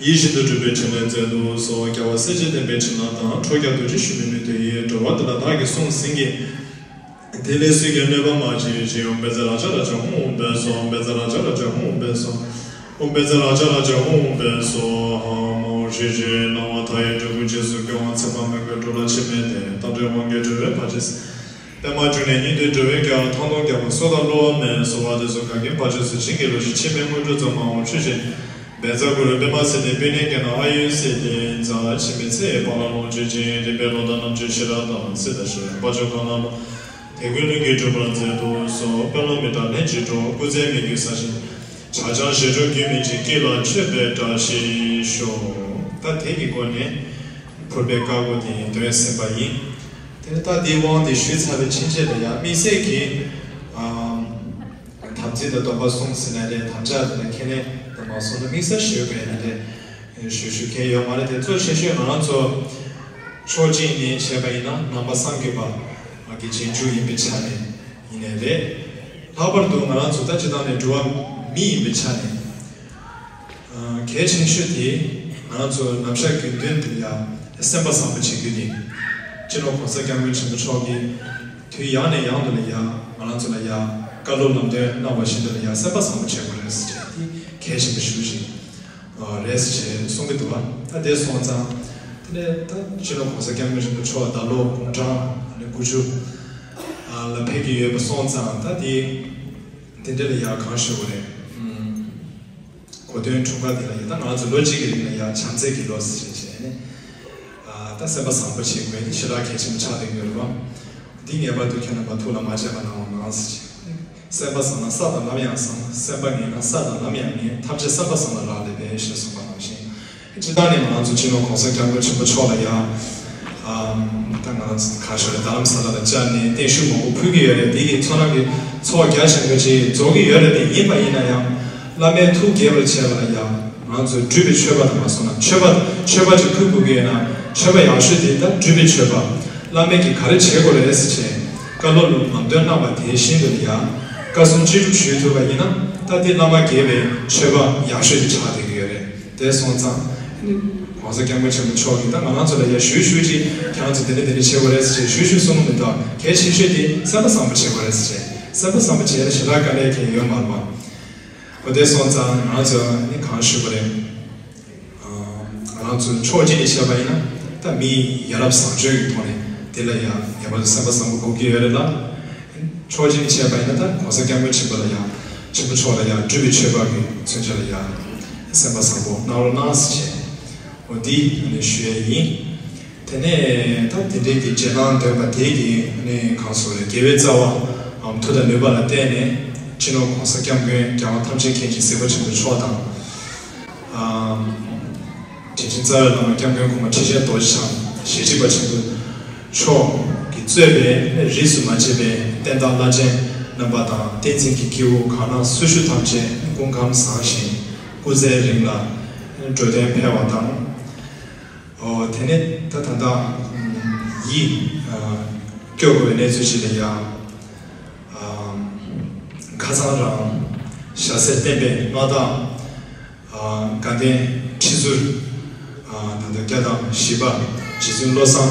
ཡིད་བཞིན་དུ་འགྲུབ་པའི་ཕྲིན་ལས་མཛད་དུ་གསོལ། རྒྱལ་བ་སྲས་བཅས་བསྟན་པའི་ཕྲིན་ལས་དང་ཁྲོ་རྒྱལ་རྡོ་རྗེ་ཞུ་མི་མི་མཐུན་ཡིན། འགྲོ་བ་འདི་ལ་བདག་གིས་སྲུང་ཟིན་གྱིས། དེ་ལས་སུས་ཀྱང་གནོད་པ་མ་བྱེད་ཅིག། ཨོཾ་བཛྲ་ཨ་ཙ་ར་ཙ་ཧཱུྃ། ཨོཾ་བཛྲ་ཨ་ཙ་ར་ཙ་ཧཱུྃ། ཨོཾ་བཛྲ་ཨ་ཙ་ར་ཙ་ཧཱུྃ། ཨོཾ་བཛྲ་ཨ་ཙ་ར་ཙ་ཧཱུྃ། ཨོཾ་བཛྲ་ཨ་ཙ་ར་ཙ་ཧཱུྃ། ཧཱུྃ། སྲིད་ཞིའི་སྣང་བ་མཐའ་ཡས་འབྲས་བུ་རྗེས་སུ་སྐྱོང་བ། མཚན་མ་མེད་པའི་འགྲོ་ལ་འཆི་མེད་དེ། རྟ་མགྲིན་དབང་གིས་སྒྲོལ་བའི་བར་ཆད་སེལ། པདྨ་འབྱུང་གནས་སྙིགས་དུས་འགྲོ་བའི་རྒྱལ། ཐང་སྟོང་རྒྱལ་པོ་སྲོག་དང་བསླུ་བ་མེད། གསོལ་བ་འདེབས་སོ་འགལ་རྐྱེན་བར་ཆད་སོལ། བྱིན་གྱིས་རློབ་ཤིག་འཆི་མེད་དངོས་གྲུབ་རྫོགས་མ་འོངས་ཆོས་ཀྱི། བཛྲ་གུ་རུ་པདྨ་སིདྡྷི། པཎྜི་ཏ་ཀུ་ཎ་ཨཱ་ཡུ་སིདྡྷི་ཛཿ། འཆི་མེད་ཚེ་ཡི་བར་ལ་ལོངས་སྤྱོད་ཅིང་། རིག་པའི་བློ་དང་རྣམ་དཔྱོད་ཤེས་རབ་དང་། སྲིད་དང་ཞི་བའི་དཔལ་འབྱོར་གང་ལ་ལོ། དེ་ཀུན་ལུས་ཀྱིས་འགྲུབ་པར་མཛད་དུ་གསོལ། དཔོན་སློབ་མི་དྲག་ལྷན་ཅིག་འགྲོ། སྐུ་ཚེ་མི་འགྱུར་ས་ཞིང་། ཆག་སྦྱང་ཞི་ཁྲོ་རྒྱུན་མི་འཆད། སྐྱིད་ལ་མཆོད་པའི་བཀྲ་ཤིས་ཤོག། ད་དེ་གི་སྒོ་ནས་ཕུར་པའི་བཀའ་བསྒོ་དེ་འདོན་ཟིན་པ་ཡིན། དེ་ནས་ད་འདིའི་དབང་དེ་ཞུས་ཚར་བའི་ཕྱིན་ཆད་ལ་ཡང་དམིགས་བསལ་གྱི་ཨམ། དམ་ཚིག་དང་སྡོམ་པ་སྲུང་ཟིན་ན་རེད། དམ་བཅའ་དེ་ལ་ཁས་ལེན་དང་མ་སྲུང་ན་དམིགས་བསལ་ཞུ་དགོས་ཡ་ནི་རེད། ཞུ་ཞུ་མཁན་ཡོད་མ་རེད་དེ། གཙོ་ཆེ་ཤོས་ང་རང་ཚོ་ཕྱོགས་གཅིག་ནས་བྱས་པ་ཡིན་ན་ནང་པ་སངས་རྒྱས་པ་གི་རྗེས་འཇུག་ཡིན་པའི་ཆ་ནས་ཡིན་ནའི་རེད། ལྷག་པར་དུ་ང་རང་ཚོ་ད་སྤྱིར་བཏང་ནས་འགྲོ་བ་མི་ཡིན་པའི་ཆ་ནས། ཨ། གལ་ཆེ་ཤོས་དེ་ང་རང་ཚོ་ནམ་ཞག་དགེ་འདུན་དེ་ལ་ཡ་སེམས་པ་བཟང་པོ་བྱེད་རྒྱུ་དེ། སྤྱི་ནོར་༸གོང་ས་༸སྐྱབས་མགོན་ཆེན་པོ་མཆོག་གིས་དུས་ཡང་ནས་ཡང་དུ་ལ་ཡ་ང་རང་ཚོ་ལ་ཡ་བཀའ་སློབ་ལམ་སྟོན་གནང་བ་བཞིན་དུ་ལ་ཡ་སེམས་པ་བཟང་པོ་བྱེད་དགོས་རེད་ཟེར་བྱས་དེ་གལ་ཆེན་པོ་ཞེ་པོ་ཅིག་རེད་ཟེར་བྱས་གསུང་གི་འདུག་བ། ད་དེ་སོང་ཙང་དེ་ནས་ད་སྤྱི་ནོར་༸གོང་ས་༸སྐྱབས་མགོན་ཆེན་པོ་མཆོག་ད་ལོ་དགུང་གྲངས་ཨ་ནི་དགུ་བཅུ་ལ་ཕེབས་ཀྱི་ཡོད་པ་སོང་ཙང་ད་དེ་དེ་འདྲ་ལ་ཡ་གང་ཞུ་དགོས་རེད། གོ་སྟོན་དྲུག་པ་དེ་ལ་ཡིན་ན་ང་ཚོ་ལོ་གཅིག་གི་རིང་ལ་ཡང་བྱམས་བརྩེ་གི་ལོ་ཟེར་བྱས་ནས། ཨ། ད་སེམས་པ་བཟང་པོ་བྱེད་དགོས་ནི་ཞེ་དྲག་གལ་ཆེན་པོ་ཆགས་བསྡད་ཡོད་རེད་བ། འདི་ངེས་པར་དུ་ཁྱེད་རྣམ་པ་ཐུགས་ལ་མ་བཅངས་པ་གནང་བ་མང་ཟེར་བྱས། སེམས་པ་བཟང་ན་ས་དང་ལམ་ཡང་བཟང་། སེམས་པ་ངན་ན་ས་དང་ལམ་ཡང་ངན། ཐམས་ཅད་སེམས་པ་བཟང་ལ་རག་ལས་པས་ཞེས་གསུངས་པ་ནང་བཞིན། སྤྱིར་བཏང་ནས་ང་ཚོ་སྤྱི་ནོར་༸གོང་ས་༸སྐྱབས་མགོན་ཆེན་པོ་མཆོག་ལ་ཡང་། ཨམ། ད་ང་ཚོ་ག་ཞོར་རེད། རྡ་རམ་ས་ལ་ལ་བཅར་ནས་བརྟན་བཞུགས་མང་པོ་ཕུལ་གྱི་ཡོད་རེད། དེ་གི་ཚོར་སྣང་གི་ཚོགས་རྒྱ་ཆེན་པོ་ཅིག་རྫོགས་ཀྱི་ཡོད་རེད། དེ་ཡིན་པ་ཡིན་ན་ཡང་བླ་མའི་ཐུགས་དགྱེས་པར་བྱས་པ་ལ་ཡང་ང་ཚོས་སྒྲུབ་པའི་མཆོད་པ་དང་མ་སོང་ན་མཆོད་པ་མཆོད་པ་ཅིག་ཕུལ་དགོས་ཀྱི་ཡོད་ན་མཆོད་པ་ཡག་ཤོས་དེ་ད་སྒྲུབ་པའི་མཆོད་པ། བླ་མས་ཀྱིས་ག་རེ་བྱེད་དགོས་རེད་ཟེར་བྱས་བཀའ་སློབ་ལམ་སྟོན་གནང་བ་དེ་བཞིན་དུ་ཡང་བཀའ་གསུང་ཅི་སྒྲུབ་ཞུས་ཐུབ་པ་ཡིན་ན་ད་དེ་བླ་མ་དགྱེས་པའི་མཆོད་པ་ཡག་ཤོས་དེ་ཆགས་བསྡད་ཀྱི་ཡོད་རེད། དེ་སོང་ཙང་༸གོང་ས་༸སྐྱབས་མགོན་ཆེན་པོ་མཆོག་གིས་ད་ང་རང་ཚོ་ལ་ཡ་ཞུ་ཞུ་ཅིག་ཁྱེད་རང་ཚོ་དེ་འདྲ་དེ་འདྲ་བྱེད་དགོས་རེད་ཟེར་བྱས་ཞུ་ཞུ་གསུང་གི་མི་འདུག་གལ་ཆེ་ཤོས་དེ་སེམས་པ་བཟང་པོ་བྱེད་དགོས་རེད་ཟེར་བྱས་སེམས་པ་བཟང་པོ་བྱས་ན་ཞེ་དྲག་དཀའ་ལས་ཁེལ་ཡོད་མ་རེད་པ། འོ་དེ་སོང་ཙང་ང་རང་ཚོ་ནི་གང་ཞུ་དགོས་རེད། ང་རང་ཚོ་ཕྱོགས་གཅིག་ནས་བཤད་པ་ཡིན་ན་ད་མིའི་ཡ་རབས་བཟང་སྤྱོད་ཀྱི་ཐོག་ནས་དེ་ལ་ཡང་ངེས་པར་དུ་སེམས་པ་བཟང་པོ་དགོས་ཀྱི་ཡོད་རེད་ལ། ཕྱོགས་གཅིག་ནས་བཤད་པ་ཡིན་ན་ད་༸གོང་ས་༸སྐྱབས་མགོན་ཆེན་པོ་ལ་ཡང་ཆེན་པོ་མཆོག་ལ་ཡང་སྒྲུབ་པའི་མཆོད་པ་གི་མཚོན་བྱེད་ལ་ཡང་སེམས་པ་བཟང་པོ་གནང་རོགས་གནང་ཟེར་བྱས་འོ་འདི་ནས་ཞུ་ཡས་ཡིན། དེ་ནས་ད་དེ་འདྲའི་གི་རྗེས་གནང་འདོན་པ་དེ་གི་ནས་གང་སོགས་རེད། དགེ་བའི་རྩ་བ་མཐུ་དང་ནུས་པ་ལ་བརྟེན་ནས་སྤྱི་ནོར་༸གོང་ས་༸སྐྱབས་མགོན་རྒྱལ་དབང་ཐམས་ཅད་མཁྱེན་ཅིང་གཟིགས་པ་ཆེན་པོ་མཆོག་དང་། དྲིན་ཅན་རྩ་བའི་བླ་མ་༸སྐྱབས་མགོན་གོང་མ་ཁྲི་ཆེན་རྡོ་རྗེ་འཆང་ཞལ་གཅིག་པ་ཆེན་པོ་མཆོག་གིས་གཙོས་པའི་རིས་སུ་མ་ཆད་པའི་བསྟན་བདག་བླ་ཆེན་རྣམ་པ་དང་བསྟན་འཛིན་གྱི་སྐྱེས་བུ་གང་ན་སུ་བཞུགས་ཐམས་ཅད་སྐུ་ཁམས་བཟང་ཞིང་སྐུ་ཚེ་རིང་ལ་འགྲོ་དོན་འཕེལ་བ་དང་། ཨོ། དེ་ནས་ད་ད་ལྟ་ཡིད་སྐྱོ་དགོས་པའི་གནས་ཚུལ་ཞིག་ལ་ཡང་ཁ་སང་རང་ཞྭ་སེར་བསྟན་པའི་མངའ་བདག་དགའ་ལྡན་ཁྲི་ཟུར་ད་ལྟ་བརྒྱ་དང་བཞི་པ་རྗེ་བཙུན་བློ་བཟང་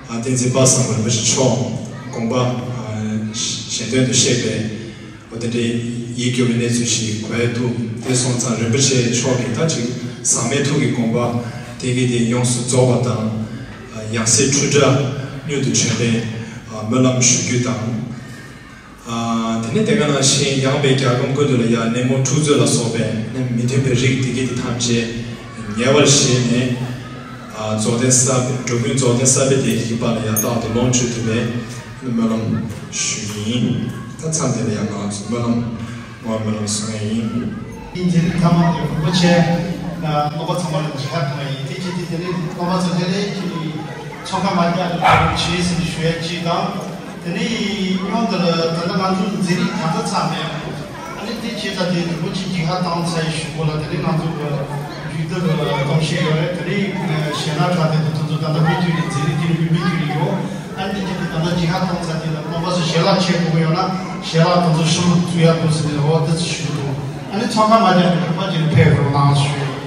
བསྟན་འཛིན་དཔལ་བཟང་པོ་རིན་པོ་ཆེ་མཆོག་དགོངས་པ་གཞན་དོན་དུ་གཤེགས་པའི། འོ་དེ་འདྲའི་ཡིད་སྐྱོ་བའི་གནས་ཚུལ་ཞིག་གོ་ཡ་འདུག་དེ་སོང་ཙང་རིན་པོ་ཆེ་མཆོག་གིས་ད་ཅིག་ཟག་མེད་ཐུགས་ཀྱི་དགོངས་པ་དེ་གི་དེ་ཡོངས་སུ་རྫོགས་པ་དང་། ཡང་སྲིད་འཁྲུལ་བྲལ་མྱུར་དུ་བྱོན་པའི་སྨོན་ལམ་ཞུ་རྒྱུ་དང་། དེ་ནས་དེ་ག་ནང་བཞིན་ཡངས་པའི་རྒྱལ་ཁམས་ཀུན་ཏུ་ལ་ཡང་ནད་མུག་འཁྲུག་རྩོད་ལ་སོགས་པའི་མི་མཐུན་པའི་རིགས་དེ་གི་དེ་ཐམས་ཅད་ཉེ་བར་ཞི་ནས། རྫོགས་ལྡན་གསར་འགྲོ་ཀུན་རྫོགས་ལྡན་གསར་པའི་བདེ་སྐྱིད་པ་ལ་ཡང་རྟག་ཏུ་ལོངས་སྤྱོད་ཐུབ་པའི་སྨོན་ལམ་ཞུ་ཡིན། ད་མཚམས་འདི་ལ་ཡང་ང་ཚོ་སྨོན་ལམ་ངོ་སྨོན་ལམ་གསུང་ཡས་ཡིན། ཉིན་རེ་ཚང་མ་དེ་རིན་པོ་ཆེ་ལ་སློབ་པ་ཚང་མ་ལ་མཇལ་ཁ་གནང་ཡས་ཡིན། དེ་ཅི་སྟེ་དེ་ནི་སློབ་པ་ཚོ་ལྷན་རེ་གཅིག་ཚོགས་ཁ་མ་རྒྱག་རེ་བྱེད་ཟིན་ཞུ་ཡས་གཅིག་དང་། དེ་ནས་སྙིང་འདིར་ད་ལྟ་ང་ཚོའི་མཛེས་རིས་ག་ཚོད་ཚར་མེད། ཨ་ནི་དེ་བྱས་ཙང་དེ་རིན་པོ་ཆེ་ཇི་ཧ་བཏང་ཚར་ཡི་གཞུག་གུ་ལ་དེ་ནས་ང་ཚོ་གི་མཇུག་བསྡུ་གི་གཏོང་བཤད་ཡོད་རེད། དེ་ནས་ཞལ་ལག་ཁྲ་དེ་དེ་ཚོ་ཚོ་ད་ལྟ་མུ་མཐུད་ནས་མཛེས་རིས་དེ་ནས་མུ་མཐུད་ནས་ཡོད། ཨ་ནི་དེ་དེ་ད་ལྟ་ཇི་ཧ་གཏོང་ཚར་དེ་ལ་རྣམ་པ་ཚོ་ཞལ་ལག་མཆོད་དགོས་ཀྱི་ཡོད་ན་ཞལ་ལག་དེ་ཚོ་ཕྱི་ལོགས་བཙུགས་ཡག་འདུག་ཟེར་ནས་འོ་དེ་ཚོ་ཞུ་གི་འདུག་ཨ་ནི་ཚང་མ་མ་བསྡད་པའི་རིམ་པ་ཅིག་ཕེབས་རོགས་གནང་ཞུ།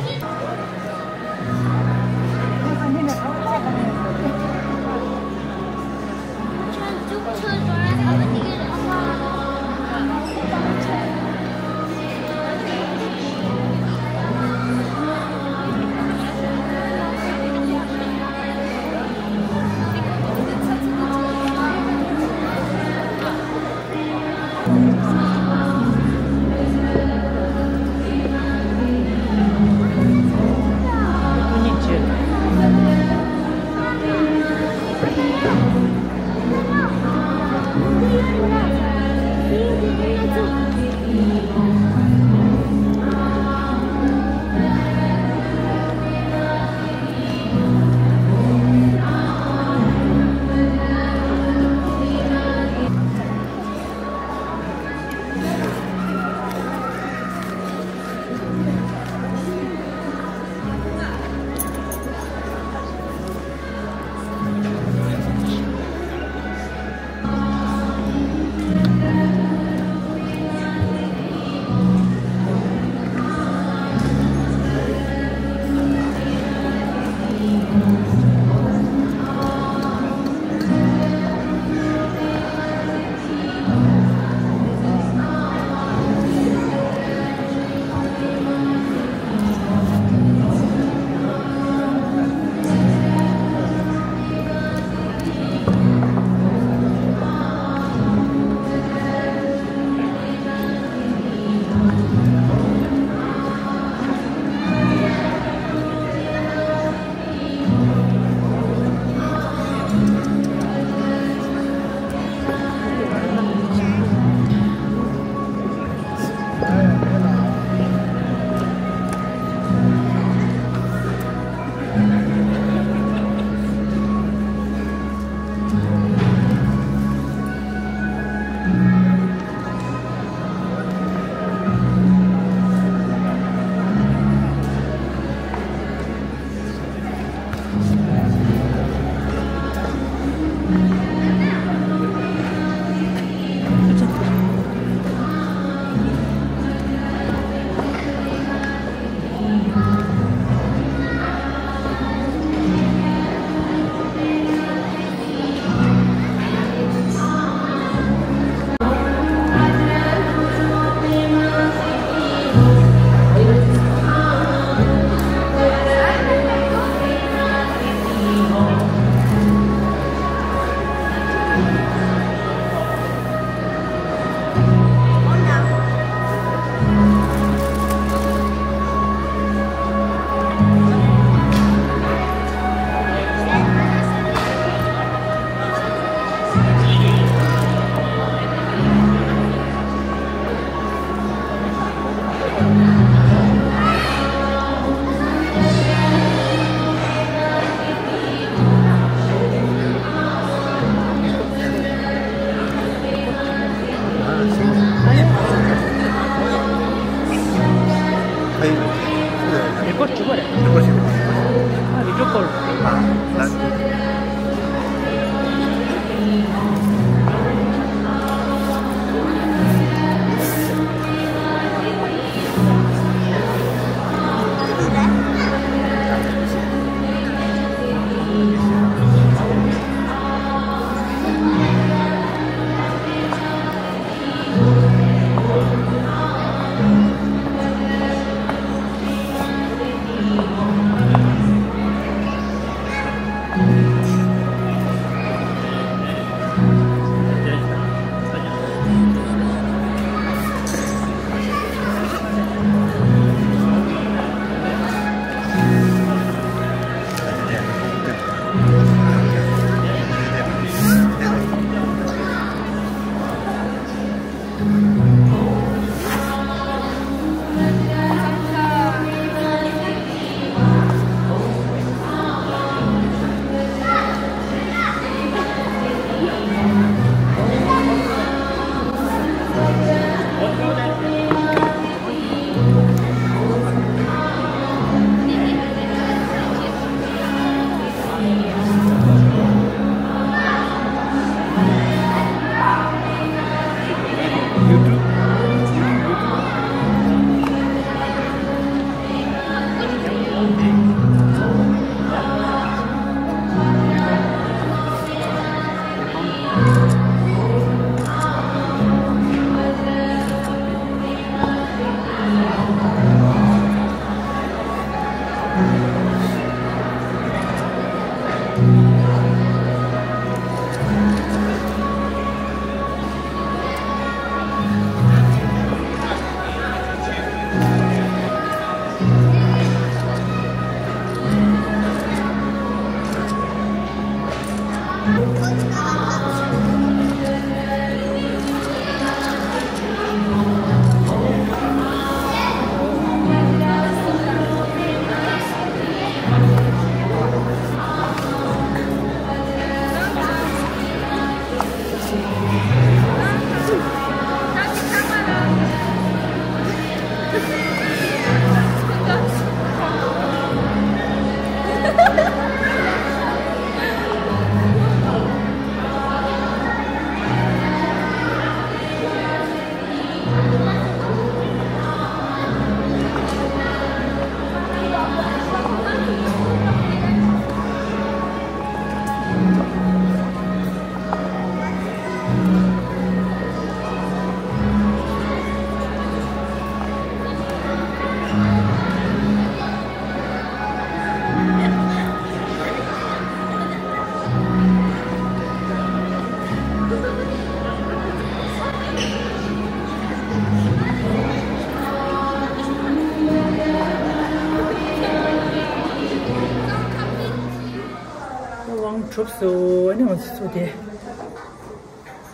དབང་གྲུབ་སོང་། ཨ་ནི་ང་ཚོ་ཚོ་དེ།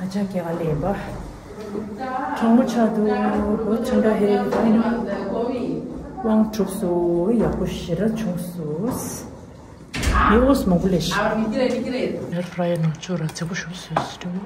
ཨ་ཅག་སྐྱེ་ག་ལེན་པ། གྲོང་མོ་ཆགས་འདུག་འོ་ཆུང་དྲགས་ཧེ་ཡིན། དབང་གྲུབ་སོང་། ཡག་པོ་ཞེ་དྲག་བྱུང་སོང་། མི་འོས་མང་པོ་ལས་ཤི། ཡར་ར་ཡ་ནང་ཆོ་ར་ཚེ་པོ་ཞུ་སོང་སུ་འགྲོ།